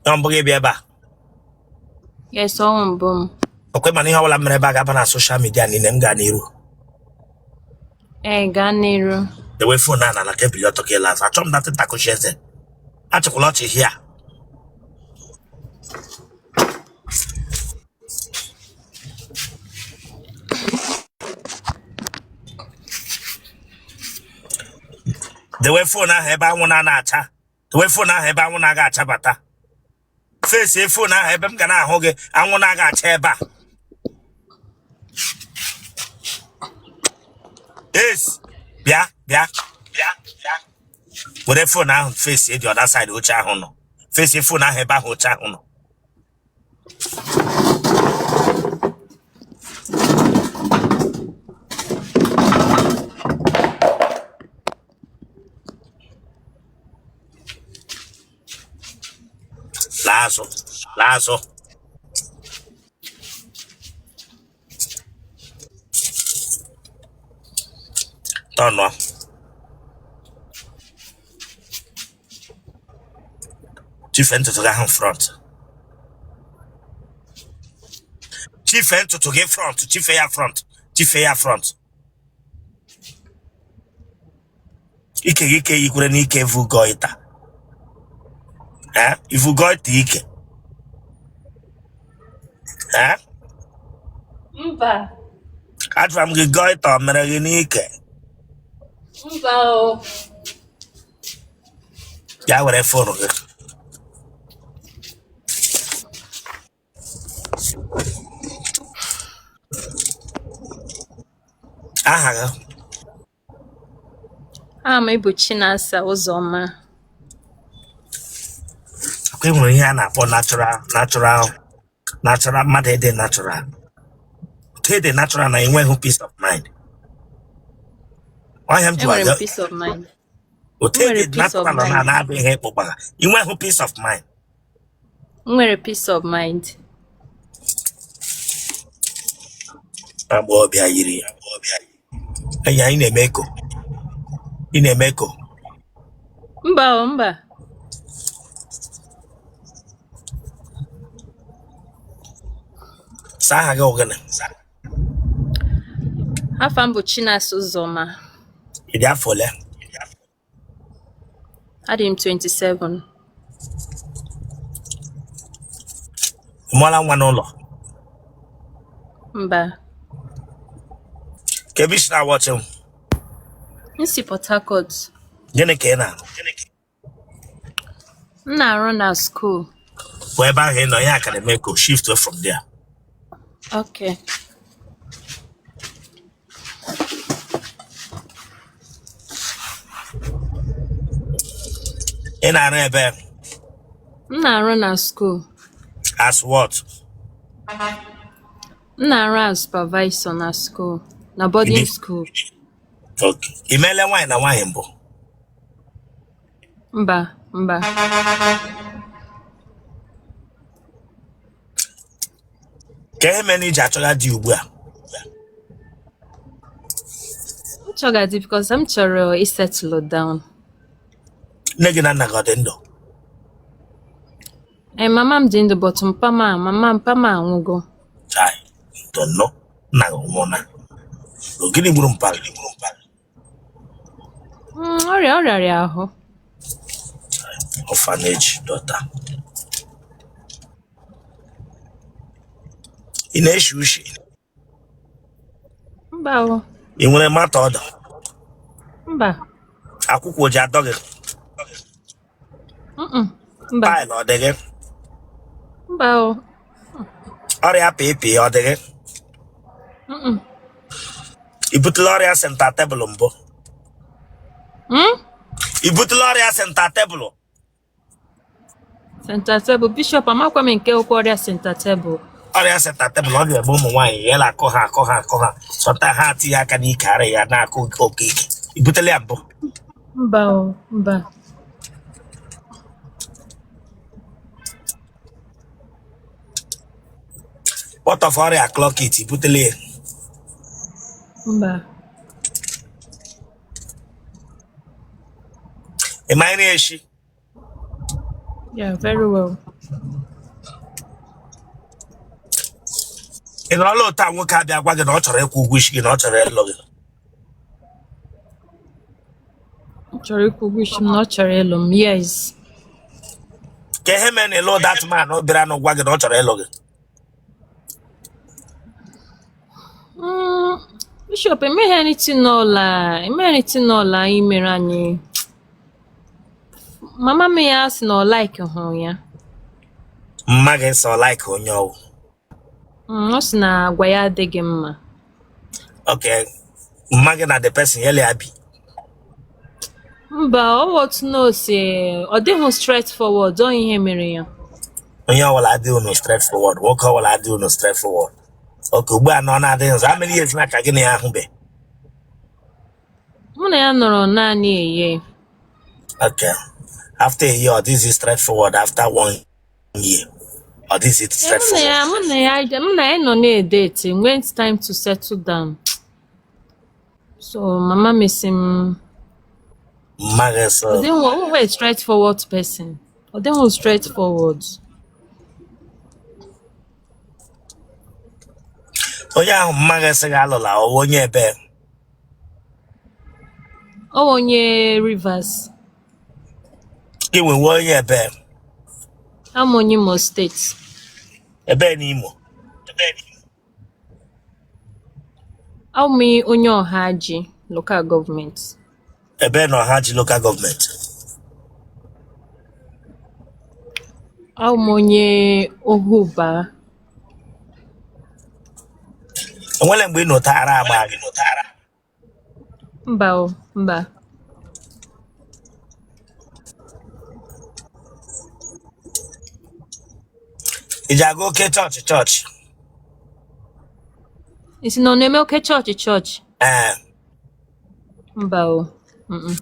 Ya mbụ gị bịa ebe a? Yes, ọ wụ mbụ m. Ọkwa mana ihe ọbụla mere ebe a ga-aba na social media niile. M gaa n'iru? Ee, gaa n'iru. Dewe phone a n'ala ka ebili ọtọ ka ịla azụ. Achọ m datị ntakụchi eze. Achịkwala ọchị hia. Dewe phone ahụ ebe anwụ na-ana acha. Dewe phone ahụ ebe anwụ na-aga achabata. Face phone ahụ ebe m ga na-ahụ gị. Anwụ na-aga acha ebe a. Es bịa, bịa, bịa, bịa. Were phone ahụ face the other side oche ahụ nọ. Face phone ahụ ebe ahụ oche ahụ nọ. Laa azụ, laa azụ. Tọnụọ. Chife ntutu gị ahụ front. Chife ntutu gị front, chife ya front, chife ya front. Ike gị ike yikwere n'ike vu goiter. Eh? Ivu goiter ike. Eh? Mba. Ajụrụ m gị goiter o mere gị n'ike? Mba o. Bịa were phone gị. Aha gị? Aha m bụ Chinasa Ụzọma. Akwa e nwere ihe a na-akpọ natural, natural, natural. Mmadụ ịdị natural, otu ịdị natural na enweghị peace of mind. Ọhịa m jụrụ Enwere m gị. peace of mind. Otu M nwere ịdị peace of natural na mind. na-abụ ihe ịkpụkpara inweghị peace of mind. M nwere peace of mind. Agbọghọbịa yiri enyi anyị na-eme eko, ị na-eme eko? Mba o, mba. Saa aha gị ogene? Afa m bụ Chinasa Ụzọma. Ị dị afọ ole? Adị m 27. Ị mụọla nwa n'ụlọ? Mba. Ka ebe i si na-awatch m? M si Port Harcourt. Gịnị ka ị na-arụ? M na-arụ na school. Bụ ebe ahụ ị nọ ihe a ka na-eme echo. Shift from there. Okay. Ị na-arụ ebe? M na-arụ na school. As what? M na-arụ as supervisor na school, na boarding school. Okay. Ị meela nwaanyị na nwaanyị mbụ? Mba, mba. Ka ihe mere na i ji achọga di ugbu a? M chọga di because m chọrọ isettle down. Nne gị na nna gị ọ dị ndụ? Ee, mama m dị ndụ, but mpa m a- mama mpa m anwụgo. Chai, don't know. Nna gị nwụna. Gịnị gburu mpa gị? Ọrịa ọ rịara ahụ. Orphanage daughter. Ị na-eshi ushi? Mba o. Ị nwere mata ọdọ? Mba. Akwụkwụ ji adọ gị? Mm-mm. Mba. Pile ọ dị gị? Mba o. Ọrịa PP ọ dị gị? Mm-mm. I butela ọrịa center table mbụ? Hmm? I butela ọrịa center table? Center table, Bishop, amakwa m nke okwu ọrịa center table. Ọrịa center table ọ ga-eme ụmụ nwaanyị ya na-akụ ha, akụ ha, akụ ha sọta ha atinye aka n'ike ara ya na-akụ oke ike. I butela ya mbụ? Mba o, mba. What of ọrịa clock it, i butela ya? Mba. Ị ma nri eshi? Yeah, very well. Ị nọrọla otu a nwoke abịa gwa gị na ọ chọrọ ịkwụ ụgwọ isi gị, na ọ chọrọ ịlụ gị? Ọ chọrọ ịkwụ ụgwọ isi m, na ọ chọrọ ịlụ m, yes. Ka ihe mere na ịlụ that man ọ bịara na gwa gị na ọ chọrọ ịlụ gị? Bishop, emeghị anything n'ọla, emeghị anything n'ọla anyị mere anyị. Mama m ya sị na ọ like hụ ya. Mma gị sị ọ like onye ọwụ? Ọ sị na agwa ya adịghị mma. Okay, mma gị na the person ya ya bi? Mba, ọ wụ otu na o si ọ dịghị straight forward, ọ ihe mere ya. Onye ọbụla adịghị unu straight forward, nwoke ọbụla adịghị unu straight forward. Okay, ugbu a na ọ na-adịghị nso, how many years na ka gị na ya ahụbe? Mụ na ya nọrọ naanị a year. Okay, after a year, this is straightforward. After one year, or this is Mụ na ya straightforward. mụ na ya nọ na-edate when it's time to settle down. So mama m sị m Mma gị sị ọ dịghị ọ wụ straightforward person. Ọ dịghị straightforward. Onye ahụ mma gị sị gị alụla, ọ wụ onye ebe? Ọ wụ onye Rivers. Gị nwewe onye ebe? Amụ onye Imo State. Ebe n'Imo? Awụ m onye Ọhaji Local Government. Ebe na Ọhaji Local Government? Awụ m onye Ohuba. Enwere mgbe ị nụtara agba gị? Mba o, mba. Ị ji aga oke chọọchị chọọchị? Ị sị na ọ na-eme oke chọọchị chọọchị? Ee. Mba o. Mm-mm.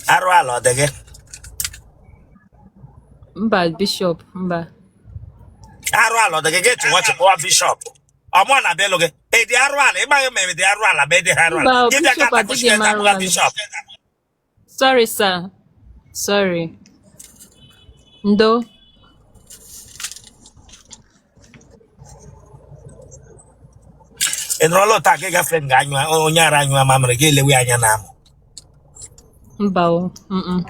Arụ ala ọ dị gị? Mba, Bishop, mba. Arụ ala ọ dị gị? Gị chịwa chịkpọwa Bishop. Ọmụ na abịa ịlụ gị. Ịdị arụ ala, ịgbaghị ma ịdị arụ ala ma ịdị ha arụ ala. Mba o, Gị bịa ka Bishop, adịghị atakụchi m eze arụ akpụga ala. Bishop. Sorry, sir. Sorry. Ndo. Ị nọrọla ụta ka ị gafere nga anyụ onye ara anyụ mamịrị, gị elewe anya na amụ? Mba o. Mm-mm.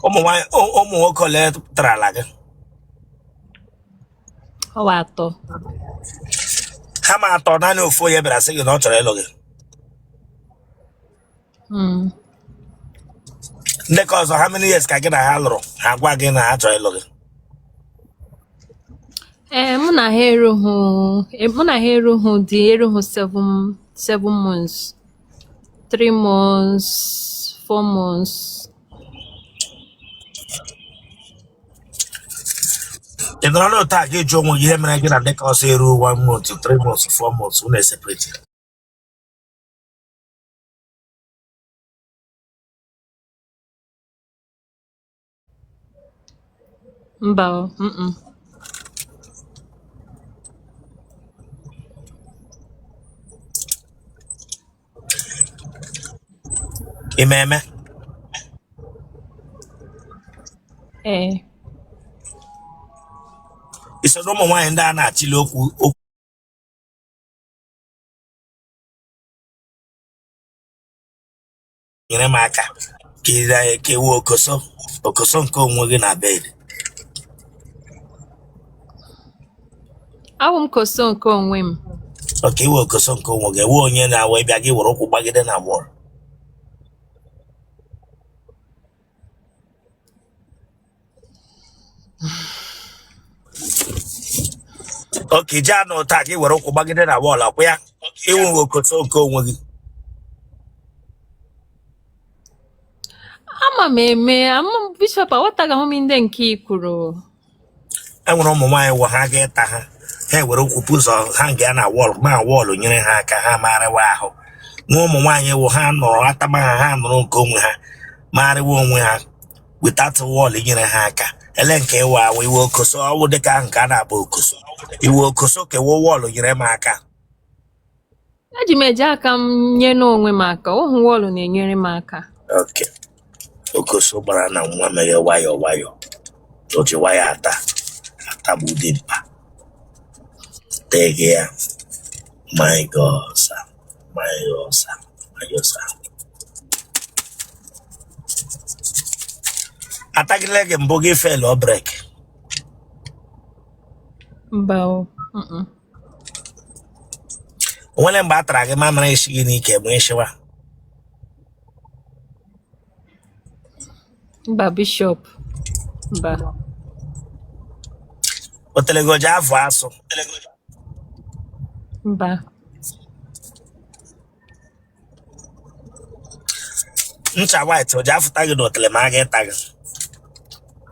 Ụmụ nwanyị, ụmụ nwoke ole tarala gị? Ọwa atọ. Ha ma atọ, naanị ofu onye bịara sị gị na ọ chọrọ ịlụ gị? Ndị ka ọzọ, how many years ka gị na ha lụrụ, ha gwa gị na ha chọrọ ịlụ gị? Ee, mụ na ha erughị dị erughị 7 months, 3 months, 4 months. Ị nọrọ n'otu a gị jụọ onwe gị ihe mere gị na ndị ka ọzọ eru one month, 3 months, 4 months, unu eseparate? Mba o, mm-mm. Ime eme? Ee. I so na ụmụ nwaanyị ndị a na-achịli okwu okwu nyere m aka ka ị ka ewu okoso okoso nke onwe gị na bed? Awụ m koso nke onwe m. Okay, iwe okoso nke onwe gị, ewe onye na-awa ịbịa gị were ụkwụ gbagide na wall? Okay, ji anụ taa gị were ụkwụ gbagide na wall, akwụ ya iwu okoso nke onwe gị? Ama m eme ama m, Bishop, aghọtaghị m ndị nke i kwuru. E nwere ụmụ nwaanyị wụ ha ga-ịta ha, ha ewere ụkwụ pụzọ ha nga na wall, ma wall nyere ha aka ha marịwa ahụ. Nwa ụmụ nwaanyị wụ ha nọrọ atama ha, ha nọrọ nke onwe ha, marịwa onwe ha without wall nyere ha aka. Ele nke ịwa awụ iwe okoso ọwụ dịka ahụ nke a na-akpọ okoso iwe okoso ka ewe wall nyere m aka. Eji m eji aka m nye n'onwe m aka. Ohu wall na-enyere m aka. Okay. Okoso gbara na nwa mere nwayọọ nwayọọ o ji nwayọọ ata atagbu dimkpa tege ya. My God, sir. My God, sir. My God, sir. Atagide gị mbụ gị fail ọ brake? Mba o. Mm-mm. Nwere mgbe a tara gị mamịrị isi gị n'ike ma ịshịwa? Mba, Bishop. Mba. Otele gị o ji afụ asụ? Mba. Ncha white o ji afụta gị n'otele ma a ga ịta gị?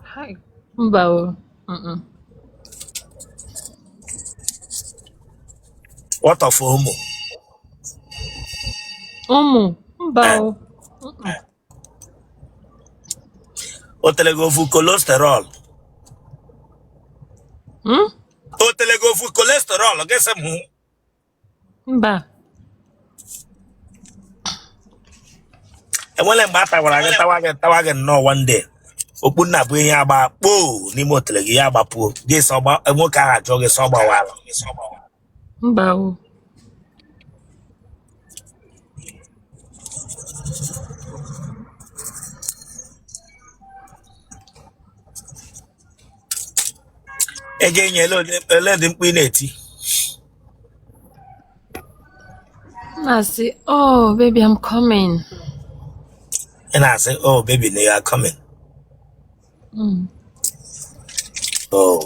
Hai. Mba o. Mm-mm. What of Omo? Ụmụ. Mba o. Otele gị ofu cholesterol? Hmm? Otele gị ofu cholesterol gị sị m hụ? Mba. Enwere mgbe a tawara gị tawa gị tawa gị nnọọ one day okpu nna bụ ihe agba kpoo n'ime otele gị ya agbapuo gị sọ gba nwoke ahụ ajụọ gị sọ gbawara? Mba o. Ego enyi ele dị mkpu ị na-eti? M na-asị, "Oh, baby, I'm coming." Ị na-asị, "Oh baby, na you are coming"? Mm. "Oh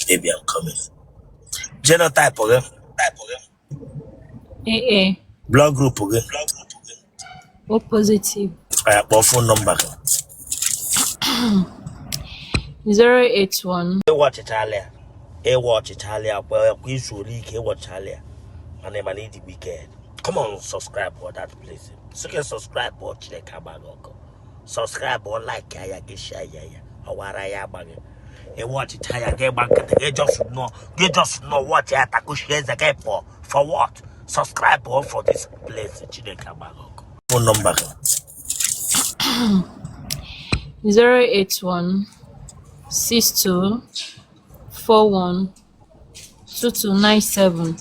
baby, I'm coming." Genotype gị? AA. Blood group gị? O positive. Aya, kpọọ phone number gị. 081 Ịwa ọchịchalị ya, ịwa ọchịchalị ya kwa kwa izu ole ike ịwọchalị ya mana ịma na ịdị wicked. Come on, subscribe for that place. Sị gị subscribe ọ Chineke agba gị ọkụ. Subscribe ọ, like ya, gị share ya, ya ọwara ya agba gị. Ịwa ọchịcha ya gị gba nkịtị gị just nọ gị just nọ watch ya takushie eze gị pụọ. For what? Subscribe ọ for this place. Chineke agba gị ọkụ. Phone number gị? 081 62 41 2297.